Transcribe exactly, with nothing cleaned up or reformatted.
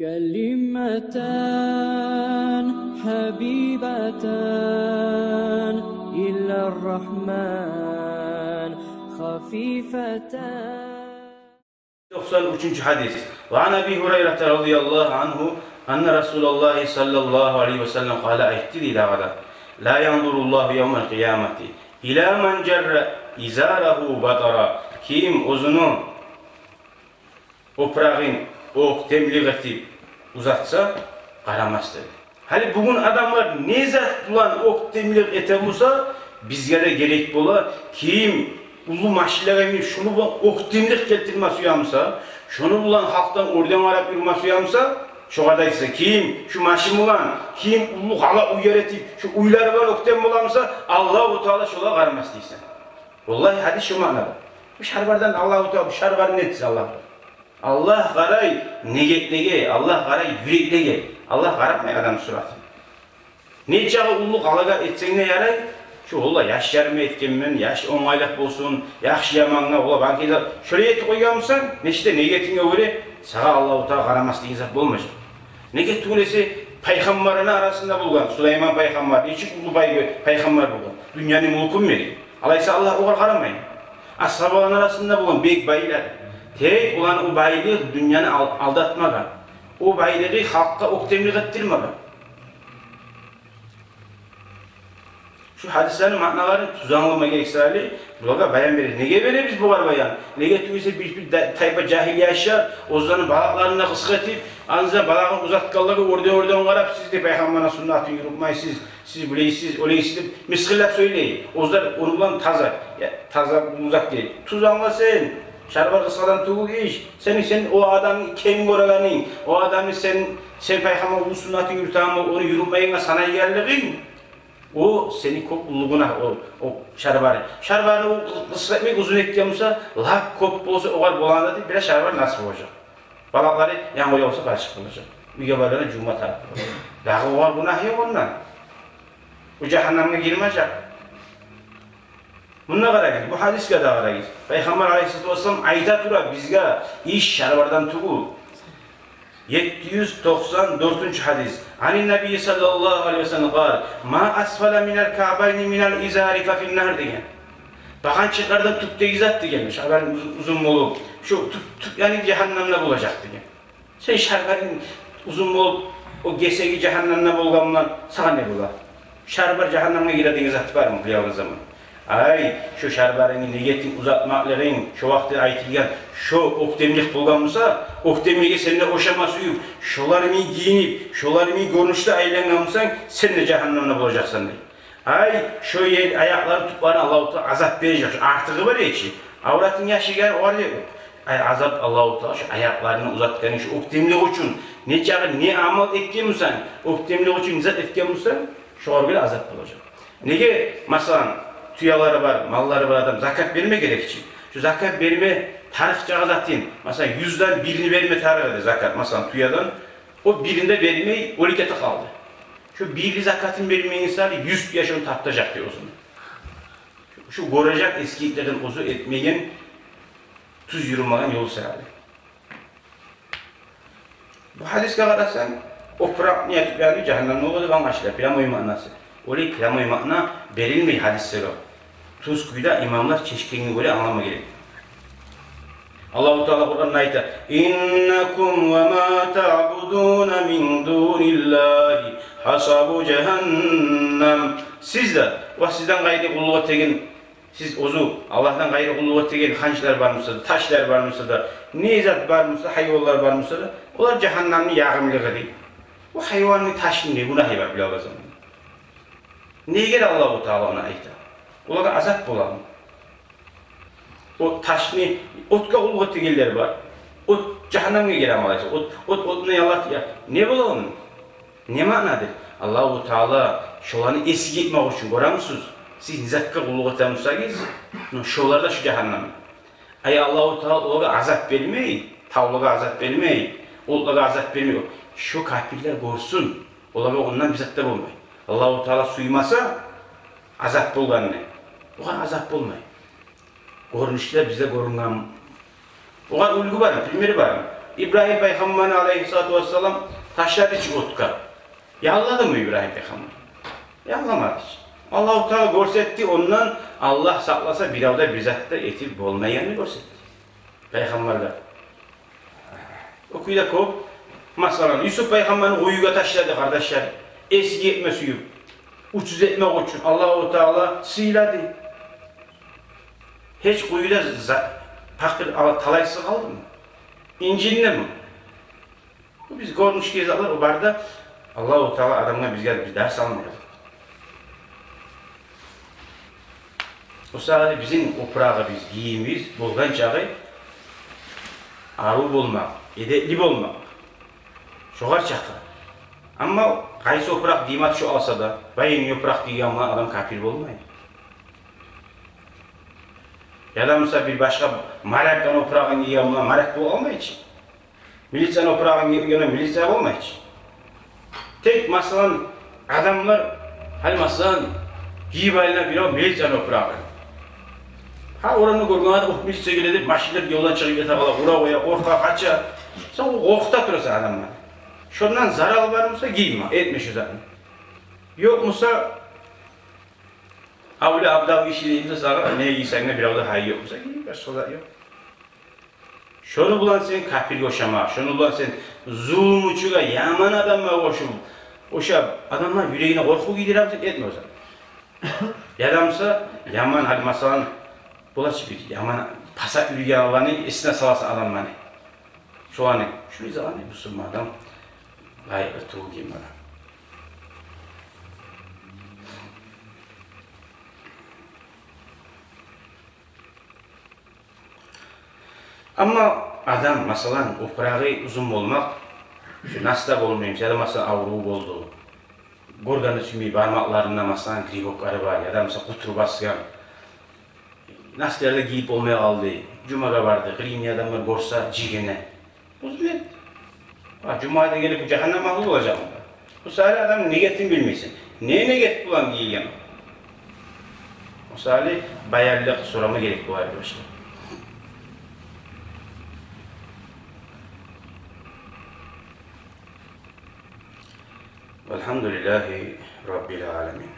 كلمتان حبيبتان إلى الرحمن خفيفتان. Токъсан уьчюнчю гьадис. وعن أبي هريرة رضي الله عنه أن رسول الله صلى الله عليه وسلم قال, айтды дей дагъы да: لا ينظر الله يوم القيامة إلى من جر إزاره بطرا. Ким оьзюню опурагъын оьктемлик этип узатса, къарамас деди. Гьали бугюн адамлар не зат булан оьктемлик эте буса, бизге де герек бола, ким уллу машинлеге минип, шону булан оьктемлик гелтирме сюе буса, шону булан халкъдан оьрден къарап юрюме сюе буса, шогъар да айтса, ким шу машин булан, ким уллу къала уьйлер этип, шу уьйлери булан оьктем бола буса, Аллагьу Таала шолагъа къарамас дейсен. Валлагьи, гьадис шу маънада. Бу шарбардан Аллагьу Таала, бу шарбар не этсин Аллагь? Аллагь къарай ниетлеге, Аллагь къарай юреклеге. Аллагь къарамай адамны суратына. Нечакъы уллу къалагъа этсенг де ярай, шу, валлагь, яшларыма этгенмен, яш онгайлыкъ болсун, яхшы-ямангъа, валлагь, банкирге, шолай этип къойгъан бусанг, нечик де ниетинге гёре, сагъа Аллагьу Таала къарамас деген зат болмажакъ. Неге тюгюл эсе, пайхаммарланы арасында болгъан Сулайман пайхаммар, нечик уллу бай пайхаммар болгъан, дюньяны мюлкюн берген. Алайса Аллагь огъар къарамаймы? Асгьабаланы арасында болгъан бек байлар. Тек оланы о байлыгъы дюньяны ал-, алдатмагъа, о байлыгъы халкъгъа оьктемлик этдирмеге. Шу гьадислени маъналарын тюз англама герек сали, булагъа баян бере. Неге беребиз бугъар баян? Неге тюгюл эсе, бир, бир да-, тайпа жагьил яшлар оьзлени балагьларын да къысгъа этип, андан балагьын узатгъанлагъа оьрден-оьрден къарап, сиз де пайхаммарны суннатын юрютмейсиз, сиз булайсыз, олайсыз деп мысгъыллап сёйлей. Оьзлер ону булан таза, я, таза узат дей. Тюз англа сен, шарбар къысгъадан тюгюл иш. Сени, сен о адамны кем гёрегенинг, о адамны сен, сен пайхаммарны суннатын юрютеген, ону юрютмейгенге санайгъанлыгъынг, о сени кёп уллу гюнагь, о, о шарбарны. Шарбарны о къысгъа этмей, узун этген буса, лап кёп болса, огъар болагъанда да бираз шарбар насип болажакъ. Балагьлары янгур явса, балчыкъ болажакъ. Уьйге баргъанда жувма тарыкъ болажакъ. Дагъы огъар гюнагь ёкъ ондан. О жагьаннамгъа гирмежек. Мунда къарагъыз, бу гьадисге де къарагъыз. Пайхаммар алайгьиссалату вассалам айта тура бизге, иш шарбардан тюгюл. Етти юз токъсан дёртюнчю гьадис. عن النبي صلى الله عليه وسلم قال: ما أسفل من الكعبين من الإزار ففي النار деген. Багъанчыкълардан тюпдеги зат деген, шарбарынг уз-, узун болуп, шу тюп, тюп, яни жагьаннамда болажакъ деген. Сен шарбарынг узун болуп, о гесеги жагьаннамда болгъан булан сагъа не бола? Шарбар жагьаннамгъа гире деген зат бармы, билеген заман? Ай, шо шарбарынгны, ниетинг узатмакълыгъынг, шо вакъти айтылгъан, шо оьктемлик болгъан буса, оьктемлиги сен де ошама сююп, шолар йимик гийинип, шолар йимик гёрюнюшде айлангъан бусанг, сен де жагьаннамда болажакъсан дей. Ай, шо ер, аякъларынгны тюплерине Аллагьу Таала азап бережек, шо артыгъы бар эчи. Авратынг яшыргъан огъар ёкъ. Ай, азап Аллагьу Таала шо аякъларынгны узатгъанынг, шо оьктемлик учун, нечакъы не амал этген бусанг, оьктемлик учун не зат этген бусанг, шогъар гёре азап болажакъ. Неге, масала, тюелери бар, маллары бар адам закат берме герек чи. Шо закат берме тарыкъ чакъы затын, масала, юзден бирин берме тарыкъ эди закат, масала, тюеден, о бирин де бермей, оьлюп гете къалды. Шо бирин закатын бермеген саялы юз тюе шону таптажакъ дей оьзюню. Шо гёрежек эсгиклигин оьзю этмеген, тюз юрюмеген ёл саялы. Бу гьадисге къарасанг, опуракъ не этип, яни, жагьаннамда бола деп англашыла, прямой маънасы. Олай прямой маъна берилмей гьадислеге. Тюз кюйде имамлар чечгенге гёре англама герек. Аллагьу Таала Къуранда айта: إنكم وما تعبدون من دون الله حصب جهنم. Сиз де ва сизден къайры къуллукъ этеген, сиз оьзю Аллагьдан къайры къуллукъ этеген ханчлар бар буса да, ташлар бар буса да, не зат бар буса, гьайванлар бар буса да, олар жагьаннамны ягъымлыгъы дей. О гьайванны, ташны не гюнагьы бар, билеген заман? Неге Аллагьу Таала ону айта? Олагъа азап боламы? О ташны отгъа къуллукъ этегенлер бар. От жагьаннамгъа гире, амал этсе. От, от, отну яллат я. Не бола ону? Не маънадыр? Аллагьу Таала шоланы эсгитмек учун, гёремисиз? Сиз не затгъа къуллукъ этемисагиз, но шолар да шу жагьаннам. Ай, Аллагьу Таала олагъа азап бермей, тавлагъа азап бермей, отлагъа азап бермей. Шо капирлер гёрсюн, олагъа ондан бир зат да болмай. Аллагьу Таала сюймесе азап болгъанны, огъар азап болмай. Гёрюнюшде бизге гёрюнген, огъар уьлгю бармы, примери бармы? Ибрагьим пайхаммарны, алайгьиссалату вассалам, ташлады чы отгъа. Ялладымы Ибрагьим пайхаммар? Ялламады чы. Аллагьу Таала гёрсетди ондан, Аллагь сакъласа, бирев де бир зат да этип болмайгъанны гёрсетди пайхаммаргъа. О кюйде кёп. Масала, Юсуп пайхаммарны къуюгъа ташлады, къардашлар. Эсги этме сююп, учуз этмек учун Аллагьу Таала сыйлады. Гьеч къуюда за-, пакъыр, ала-, талайсыз къалдымы? Инжиндеми? Бу биз гёрмюш гьей затлар, о бары да Аллагьу Таала адамгъа, бизге бир дарс алма язды. О саялы бизин опурагъыбыз, гийимибиз болгъан чакъы арив болмакъ, эдепли болмакъ. Шогъар чакъы. Амма къайсы опуракъ гийме тюше алса да, военный опуракъ гийген булан адам капир болмай. Яда, мисал, бир башгъа моряк опурагъын гийген булан моряк болалмай чы. Милицияны опурагъын гийген милиция болмай чы. Тек, масала, адамлар, гьали, масала, гийип айлана бирев милицияны опурагъын. Гьа, орамда гёрген адам, «О, милиция геле», — деп, машинлер ёлдан чыгъып гете къала, ура къоя, къоркъа, къача. Сен о къоркъута турасан адамланы. Шондан зарал бар буса, гийме, этме шо затны. Ёкъ буса, авлия абдал гиши деймиз сагъа, не гийсенг де, бирев де гьайы ёкъ буса, гий, башгъа зат ёкъ. Шону булан сен капирге ошама, шону булан сен зулмучугъа, яман адамгъа ошап, ошап, адамланы юрегине къоркъув гийдиремисен, этме о затны. Яда, мисал, яман, гьали, масала, бола чы бир яман пасат юрюйгенлени эсине саласан адамланы. Шоланы, шо затланы бусурман адам лайыкълы тюгюл гийме. Амма адам, масала, опурагъы узун болмакъ, шо нас да болмаймы, яда, масала, аврув болду. Гёргенни сюймей, бармакъларында, масала, грибоклары бар, яда, масала, къутуру басгъан. Наслар да гийип болмай къалды. Жумагъа барды, къырыйында адамлар гёрсе, жыйгъаны. Узун эт. Гьа, жумагъа да гелип, бу жагьаннам агьлю болажакъмы? Бу саялы адам негетин билмейсен. Не негет булан гийген? О саялы баянлыкъ сорама герек болар, къардашлар. Валгьамдулиллагьи раббил аламин.